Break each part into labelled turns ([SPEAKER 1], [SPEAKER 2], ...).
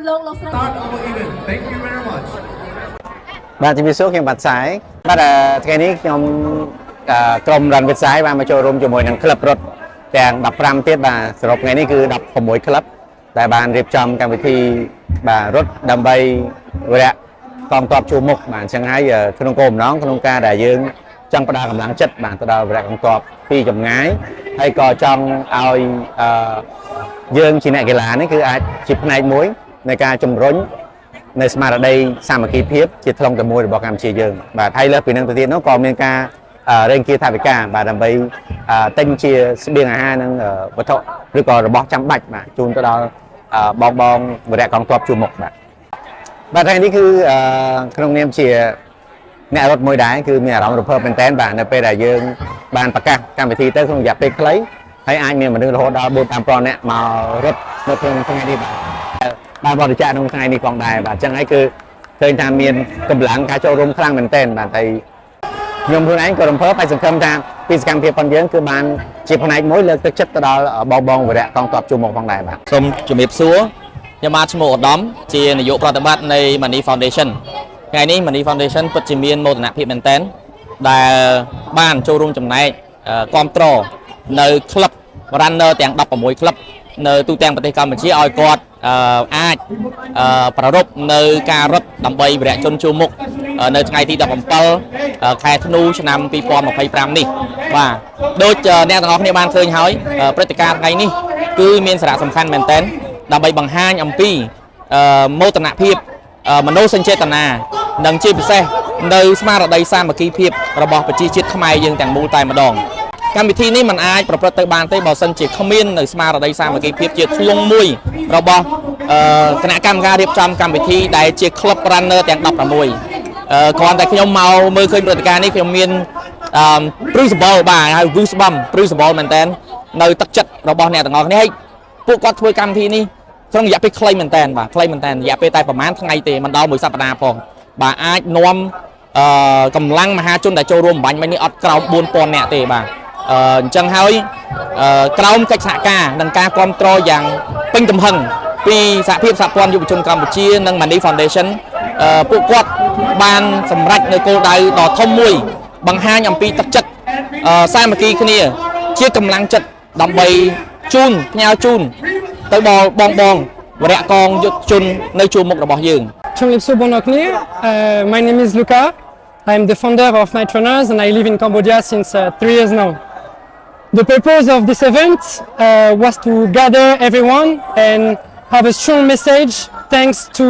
[SPEAKER 1] លោកលោកស្រី
[SPEAKER 2] Start our event. Thank you very much.
[SPEAKER 3] បាទជំរាបសួរខ្ញុំបាទសាយបាទអឺថ្ងៃនេះខ្ញុំអឺក្រុម Run with សាយបានមកចូលរួមជាមួយនឹងក្លឹបរត់ទាំង15ទៀតបាទសរុបថ្ងៃនេះគឺ16ក្លឹបដែលបានរៀបចំកម្មវិធីបាទរត់ដើម្បីវរៈកងទ័ពជួរមុខបាទអញ្ចឹងហើយអឺក្នុងគោលបំណងក្នុងការដែលយើងចង់ផ្ដល់កម្លាំងចិត្តបាទទៅដល់វរៈកងទ័ពពីចម្ងាយហើយក៏ចង់ឲ្យអឺយើងជាអ្នកកីឡានេះគឺអាចជាផ្នែកមួយនៃការជំរុញ នៅស្មារតីសាមគ្គីភាពជាធ្លុងតែមួយរបស់កម្ពុជាយើងបាទហើយលើសពីនឹងទៅទៀតនោះក៏មានការអឺរែងគាថវិកាបាទដើម្បីអឺទិញជាស្បៀងអាហារនិងអឺវត្ថុឬក៏របស់ចាំបាច់បាទជូនទៅដល់អឺបងបងវរៈកងទ័ពជួរមុខបាទបាទថ្ងៃនេះគឺអឺក្នុងនាមជាអ្នករត់មួយដែរគឺមានអារម្មណ៍រំភើបមែនទែនបាទនៅពេលដែលយើងបានប្រកាសកម្មវិធីទៅក្នុងរយៈពេលខ្លីហើយអាចមានមនុស្សរហូតដល់4 5000នាក់មករត់នៅក្នុងថ្ងៃនេះបាទ បានបរិច្ចាគក្នុងថ្ងៃនេះផងដែរបាទអញ្ចឹងហើយគឺឃើញថាមានកម្លាំងការចូលរួមខ្លាំងមែនទែនបាទហើយខ្ញុំខ្លួនឯងក៏រំភើបហើយសង្ឃឹមថាពីសកម្មភាពរបស់យើងគឺបានជាផ្នែកមួយលើកទឹកចិត្តទៅដល់បងបងវរៈកងទ័ពជួរមុខផងដែរបាទ
[SPEAKER 4] សូមជំរាបសួរខ្ញុំបាទឈ្មោះឧត្តមជានាយកប្រតិបត្តិនៃ Money Foundation ថ្ងៃនេះ Money Foundation ពិតជាមានមោទនភាពមែនទែនដែលបានចូលរួមចំណែកគ្រប់គ្រងនៅក្លឹប runner ទាំង16ក្លឹបនៅទូទាំងប្រទេសកម្ពុជាឲ្យគាត់អាចប្រារព្ធនៅការរត់ដើម្បីវីរៈជនជួរមុខនៅថ្ងៃទី17ខែធ្នូឆ្នាំ2025នេះបាទដូចអ្នកទាំងអស់គ្នាបានឃើញហើយព្រឹត្តិការណ៍ថ្ងៃនេះគឺមានសារៈសំខាន់មែនទែនដើម្បីបង្ហាញអំពីមោទនភាពមនោសញ្ចេតនានិងជាពិសេសនៅស្មារតីសាមគ្គីភាពរបស់ប្រជាជាតិខ្មែរយើងទាំងមូលតែម្ដងកម្មវិធីនេះมันអាចប្រព្រឹត្តទៅបានទេបើសិនជាគ្មាននៅស្មារតីសាមគ្គីភាពជាធ្លុងមួយរបស់គណៈកម្មការរៀបចំកម្មវិធីដែលជា Club Runner ទាំង16គ្រាន់តែខ្ញុំមកមើលឃើញព្រឹត្តិការណ៍នេះខ្ញុំមានអឺព្រឺសម្បុរបាទហៅ goosebump ព្រឺសម្បុរមែនតើនៅទឹកចិត្តរបស់អ្នកទាំងអស់គ្នាហើយពួកគាត់ធ្វើកម្មវិធីនេះក្នុងរយៈពេលខ្លីមែនតើបាទខ្លីមែនតើរយៈពេលតែប្រហែលថ្ងៃទេមិនដល់មួយសប្តាហ៍ផងបាទអាចនាំកម្លាំងមហាជនដែលចូលរួមបាញ់មិញនេះអត់ក្រោម4000នាក់ទេបាទអញ្ចឹងហើយក្រោមកិច្ចសហការនិងការគ្រប់គ្រងយ៉ាងពេញទំហឹងពីសហភាពសហព័ន្ធយុវជនកម្ពុជានិង Money Foundation ពួកគាត់បានសម្រេចនៅគោលដៅដ៏ធំមួយ បង្ហាញអំពីទឹកចិត្តសាមគ្គីគ្នា ជាកម្លាំងចិត្តដើម្បីជូនផ្ញើជូនទៅដល់បងបងវរៈកងយុទ្ធជននៅជួរមុខរបស់យើង
[SPEAKER 5] ជំរាបសួរបងប្អូន My name is Luca. I'm the founder of Night Runners and I live in Cambodia since 3 years now. The purpose of this event was to gather everyone and have a strong message thanks to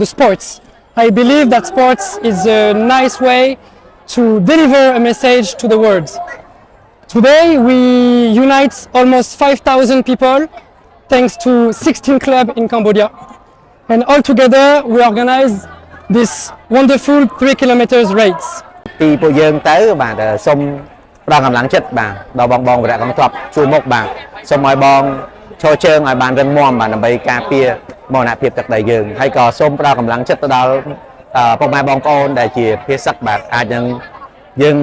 [SPEAKER 5] the sports. I believe that sports is a nice way to deliver a message to the world. Today we unite almost 5,000 people thanks to 16 clubs in Cambodia. And all together we organize this wonderful 3 kilometers race.
[SPEAKER 3] ពីពួកយើងទៅបាទសូមផ្ដល់កម្លាំងចិត្តបាទដល់បងបងវរៈកងទ័ពជួរមុខបាទសូមឲ្យបងឈរជើងឲ្យបានរឹងមាំបាទដើម្បីការពារមរណភាពទឹកដីយើងហើយក៏សូមផ្ដល់កម្លាំងចិត្តទៅដល់អឺពុកម៉ែបងប្អូនដែលជាភាសិកបាទអាចនឹងយើង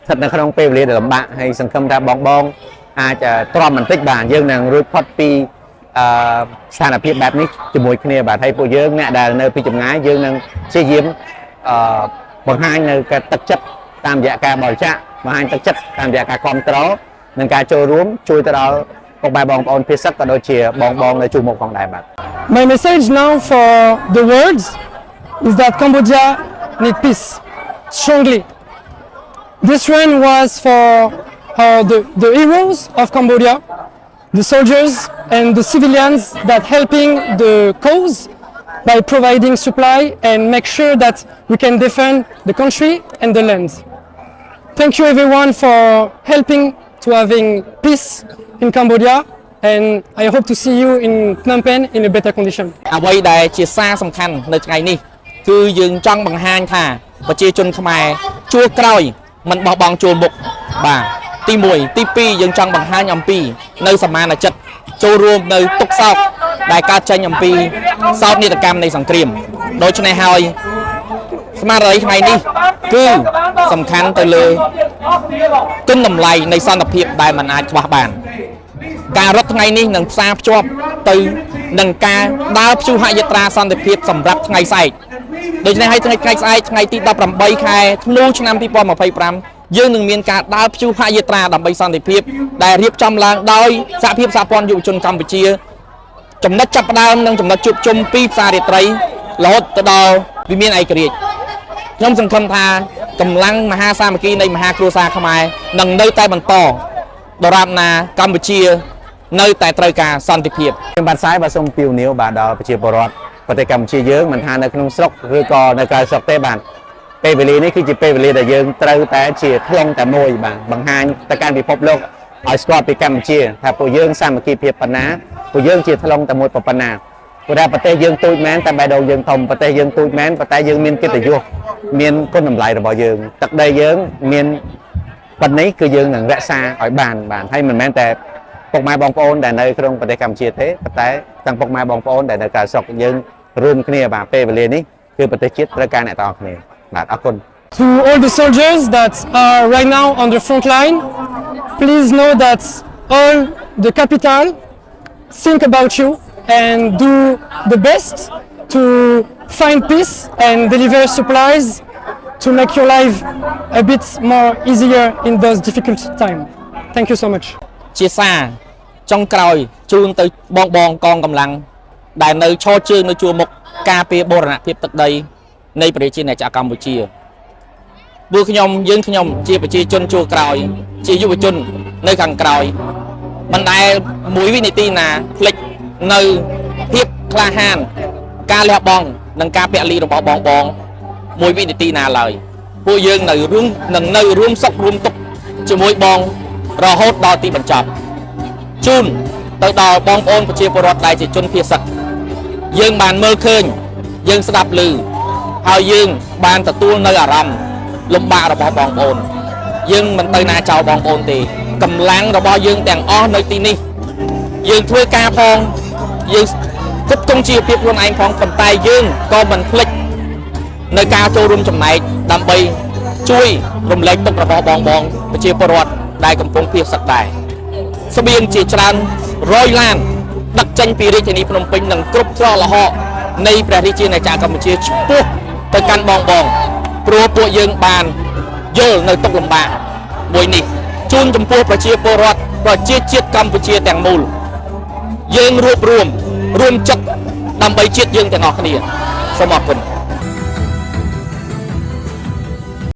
[SPEAKER 3] ស្ថិតនៅក្នុងពេលវេលាដែលលំបាកហើយសង្ឃឹមថាបងបងអាចទ្រាំបន្តិចបាទយើងនឹងរួចផុតពីអឺស្ថានភាពបែបនេះជាមួយគ្នាបាទហើយពួកយើងអ្នកដែលនៅពីចម្ងាយយើងនឹងព្យាយាមអឺបង្ហាញនៅការទឹកចិត្តតាមរយៈការបរិច្ចាគបង្ហាញទឹកចិត្តតាមរយៈការគ្រប់គ្រងនិងការចូលរួមជួយទៅដល់ពុកម៉ែបងប្អូនភាសិកក៏ដូចជាបងបងនៅជួរមុខផងដែរបាទ
[SPEAKER 5] My message now for the world is that Cambodia need peace strongly. This run was for the heroes of Cambodia, the soldiers and the civilians that helping the cause by providing supply and make sure that we can defend the country and the land. Thank you everyone for helping to having peace in Cambodia, and I hope to see you in Phnom Penh in a better condition.
[SPEAKER 4] អ្វីដែលជាសារសំខាន់នៅថ្ងៃនេះគឺយើងចង់បង្ហាញថាប្រជាជនខ្មែរជួរក្រោយមិនបោះបង់ជួរមុខបាទទី1ទី2យើងចង់បង្ហាញអំពី នៅសមានចិត្តចូលរួមនៅទុក្ខសោកដែលកើតចេញអំពីសោកនាដកម្មនៃសង្គ្រាមដូច្នេះហើយស្មារតីថ្ងៃនេះគឺសំខាន់ទៅលើគុណតម្លៃនៃសន្តិភាពដែលមិនអាចខ្វះបាន ការរត់ថ្ងៃនេះនឹងផ្សារភ្ជាប់ទៅ និងការដើរព្យុហយាត្រាសន្តិភាពសម្រាប់ថ្ងៃស្អែកដូច្នេះហើយថ្ងៃថ្ងៃស្អែកថ្ងៃទី18ខែធ្នូឆ្នាំ2025យើងនឹងមានការដើរព្យុហយាត្រាដើម្បីសន្តិភាពដែលរៀបចំឡើងដោយសហភាពសហព័ន្ធយុវជនកម្ពុជា ចំណុចចាប់ផ្ដើមនិងចំណុចជួបជុំពីផ្សាររាត្រីរហូតទៅដល់វិមានឯករាជ្យខ្ញុំសង្ឃឹមថាកម្លាំងមហាសាមគ្គីនៃមហាគ្រួសារខ្មែរនឹងនៅតែបន្តដរាបណាកម្ពុជានៅតែត្រូវការសន្តិភាព
[SPEAKER 3] ខ្ញុំបាទសាយបាទសូមពៀវនាវបាទដល់ប្រជាពលរដ្ឋប្រទេសកម្ពុជាយើងមិនថានៅក្នុងស្រុកឬក៏នៅក្រៅស្រុកទេបាទពេលវេលានេះគឺជាពេលវេលាដែលយើងត្រូវតែជាធ្លុងតែមួយបាទបង្ហាញទៅកាន់ពិភពលោកឲ្យស្គាល់ពីកម្ពុជាថាពួកយើងសាមគ្គីភាពប៉ុណ្ណាពួកយើងជាធ្លុងតែមួយប៉ុណ្ណាព្រោះថាប្រទេសយើងទូចមែនតែបេះដូងយើងធំប្រទេសយើងទូចមែនប៉ុន្តែយើងមានកិត្តិយសមានគុណតម្លៃរបស់យើងទឹកដីយើងមាន ប៉ុន្នេះគឺយើងនឹងរក្សាឲ្យបានបាទហើយមិនមែនតែពុកម៉ែបងប្អូនដែលនៅក្នុងប្រទេសកម្ពុជាទេប៉ុន្តែទាំងពុកម៉ែបងប្អូនដែលនៅក្រៅស្រុកយើងរួមគ្នាបាទពេលវេលានេះគឺប្រទេសជាតិត្រូវការអ្នកទាំងអស់គ្នាបាទអរគុណ
[SPEAKER 5] To all the soldiers that are right now on the front line, please know that all the capital think about you and do the best to find peace and deliver supplies to make your life a bit more easier in those difficult times. Thank you so much.
[SPEAKER 4] ជាសារចុងក្រោយជូនទៅបងបងកងកម្លាំងដែលនៅឈរជើងនៅជួរមុខការពារបូរណភាពទឹកដីនៃប្រជាជាតិចក្រកម្ពុជាពួកខ្ញុំយើងខ្ញុំជាប្រជាជនជួរក្រោយ ជាយុវជននៅខាងក្រោយមិនដែលមួយវិនាទីណាភ្លេចនៅភាពក្លាហាន ការលះបង់និងការពលីរបស់បងបងមួយវិនាទីណាឡើយពួកយើងនៅរួមនឹងនៅរួមសុខរួមទុក្ខជាមួយបងរហូតដល់ទីបញ្ចប់ ជូនទៅដល់បងប្អូនប្រជាពលរដ្ឋដែលជាជនភៀសសឹកយើងបានមើលឃើញយើងស្ដាប់ឮហើយយើងបានទទួលនៅអារម្មណ៍លំបាករបស់បងប្អូន យើងមិនទៅណាចោលបងប្អូនទេកម្លាំងរបស់យើងទាំងអស់នៅទីនេះ យើងធ្វើការផងយើងគប់គង់ជីវភាពខ្លួនឯងផងប៉ុន្តែយើងក៏មិនភ្លេចនៅការចូលរួមចំណែកដើម្បីជួយរំលែកទុក្ខរបស់បងបងប្រជាពលរដ្ឋដែលកំពុងភៀសសឹកដែរ ស្បៀងជាច្រើនរយឡានដឹកចេញពីរាជធានីភ្នំពេញនិងគ្រប់ច្រកល្ហកនៃព្រះរាជាណាចក្រកម្ពុជាឆ្ពោះទៅកាន់បងបងព្រោះពួកយើងបានយល់នៅទុក្ខលំបាកមួយនេះជូនចំពោះប្រជាពលរដ្ឋប្រជាជាតិកម្ពុជាទាំងមូលយើងរួបរួមរួមចិត្តដើម្បីជាតិយើងទាំងអស់គ្នាសូមអរគុណ។